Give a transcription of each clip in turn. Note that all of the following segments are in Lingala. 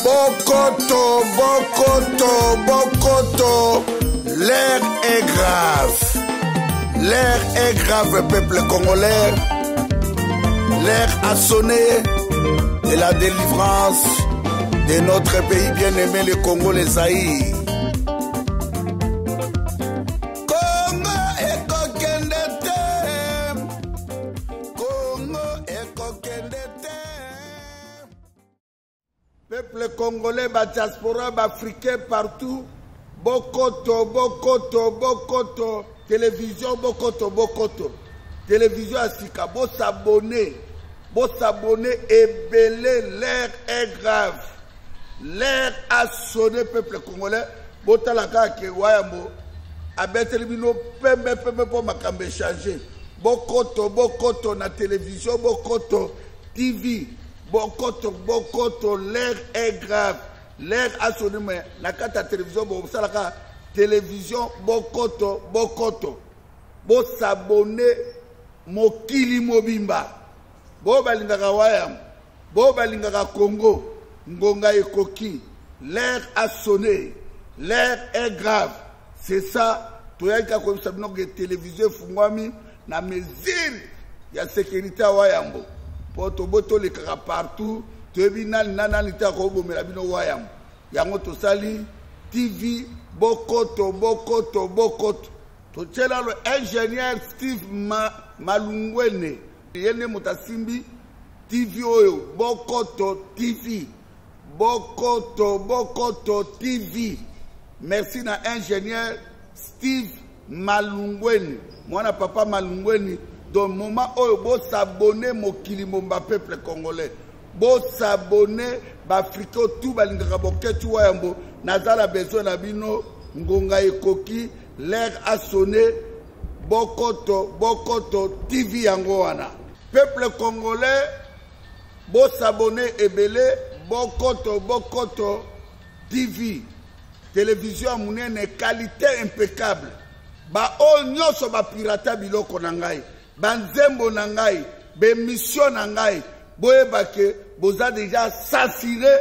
Bokoto, bokoto, bokoto, l'air est grave. L'air est grave, peuple congolais. L'air a sonné de la délivrance de notre pays bien-aimé, le Congo, les Zaïre. Congo ekokende te. Congo ekokende te. Peuple congolais, ba diaspora, ba africain partout, bokoto, bokoto, bokoto, télévision, bokoto, bokoto. Télévision ya sika, bo s'abonner, bo s'abonner ebele, l'air est grave. L'air a sonné peuple congolais, botala kaka ke wayambo abeteli bino pembe pembe mpo makambo echange. Bokoto, bokoto na télévision, bokoto TV. Bokoto, bokoto, l'air est grave. L'air a sonné, mais na kati ya télévision, bosalaka télévision, bokoto, bokoto. Bo s'abonner mokili mobimba. Bo balingaka wayam, bo balingaka Congo, ngonga ekoki. L'air a sonné, l'air est grave. C'est ça, toyaki kaka koyebisa bino ke télévision efungwami na mesure ya sécurité ya wayambo. Po tobo tolekaka partout, toyebi nani na nani te akobomela bino wayambo. Yango tosali TV bokoto, bokoto, bokoto. Totiela lo ingénieur Steve Malungwene. Ye nde moto asimbi TV oyo, Bokoto TV. Bokoto, Bokoto TV. Merci na ingénieur Steve Malungweni. Mwana papa Malungweni. Donc moment oyo bo s'abonner mokili momba peuple congolais. Bo s'abonner ba africain tout balingaka boketi wayambo nazala besoin na bino ngonga ekoki l'air a sonné Bokoto Bokoto TV yango wana. Peuple congolais bo s'abonner ebele Bokoto Bokoto TV télévision ya munene qualité impeccable. Ba oyo nyonso ba pirata biloko na ngai, ba nzembo na ngai, ba émission na ngai, boyeba ke boza déjà saturé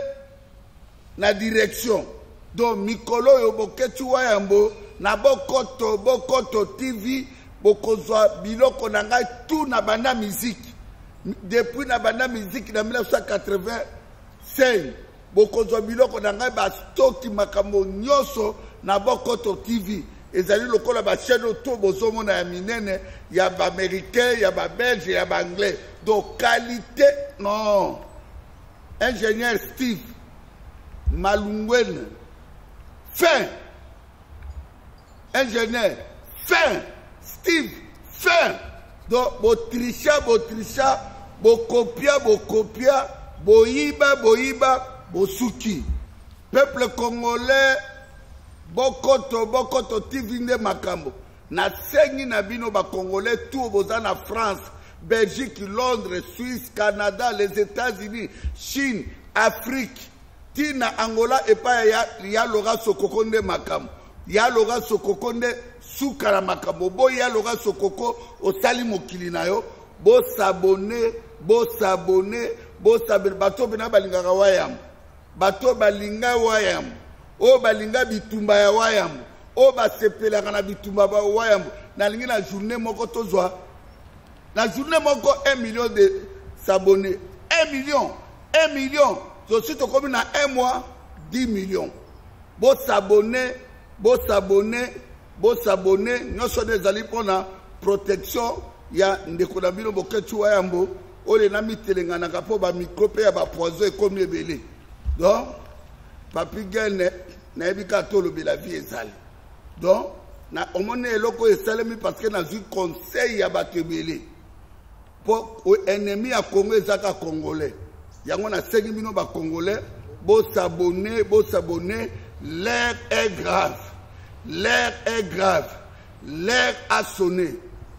na direction. Donc mikolo oyo boketi wayambo na Bokoto Bokoto TV bokozwa biloko na ngai tout na banda musique. Depuis na banda musique na 1985 bokozwa biloko na ngai ba stoki makambo nyonso na Bokoto TV. Ezali lokola ba chaîne oyo to bozomona ya minene ya ba américain, ya ba belge, ya ba anglais. Donc qualité non. Ingénieur Steve Malungwene fin. Ingénieur fin. Steve fin. Donc botricha, botricha, bokopia, bokopia, boyiba, boyiba, bosuki. Peuple congolais Bokoto, Bokoto TV nde makambo. Nasengi na bino ba congolais tout boza na France, Belgique, Londres, Suisse, Canada, les États-Unis, Chine, Afrique, tina Angola epai ya Laura Sokoko nde makambo. Ya Laura Sokoko nde suka na makambo. Boyi ya Laura Sokoko osali mokili na yo. Bo s'abonner, bo s'abonner, bo s'abonner. Bato bena balingaka wayam. Bato balinga wayam. Oyo balinga bitumba ya wayam. Oyo basepelaka na bitumba ba wayam. Nalingi na journée moko tozwa. Na journée moko 1 million de s'abonner. 1 million, 1 million. Tosi tokomi na 1 mois 10 millions. Bo s'abonner, bo s'abonner, bo s'abonner. Nyonso nde ezali mpona protection ya ndeko na bino Boketshu Wayambo oyo na mitelenganaka mpo ba micro mpe ya ba poison ekomi ebele. Donc Papi Gene nayebi kaka tolobela vie ezali. Donc na omoni eloko oyo esalemi parce que nazwi conseil ya bato ebele. Po ennemi ya Congo ezaka congolais. Yango nasengi bino ba congolais bo s'abonner, bo s'abonner, l'air est grave. L'air est grave. L'air a sonné.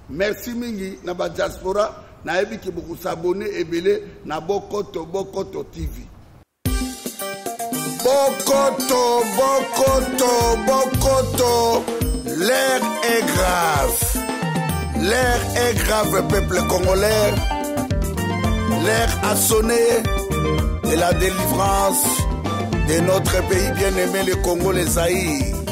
Merci mingi na ba diaspora nayebi ke boko s'abonner ebele na Bokoto Bokoto TV. Bokoto, Bokoto, Bokoto, l'air est grave. L'air est grave, peuple congolais. L'air a sonné de la délivrance De notre pays bien-aimé, le Congo, le Zaïre.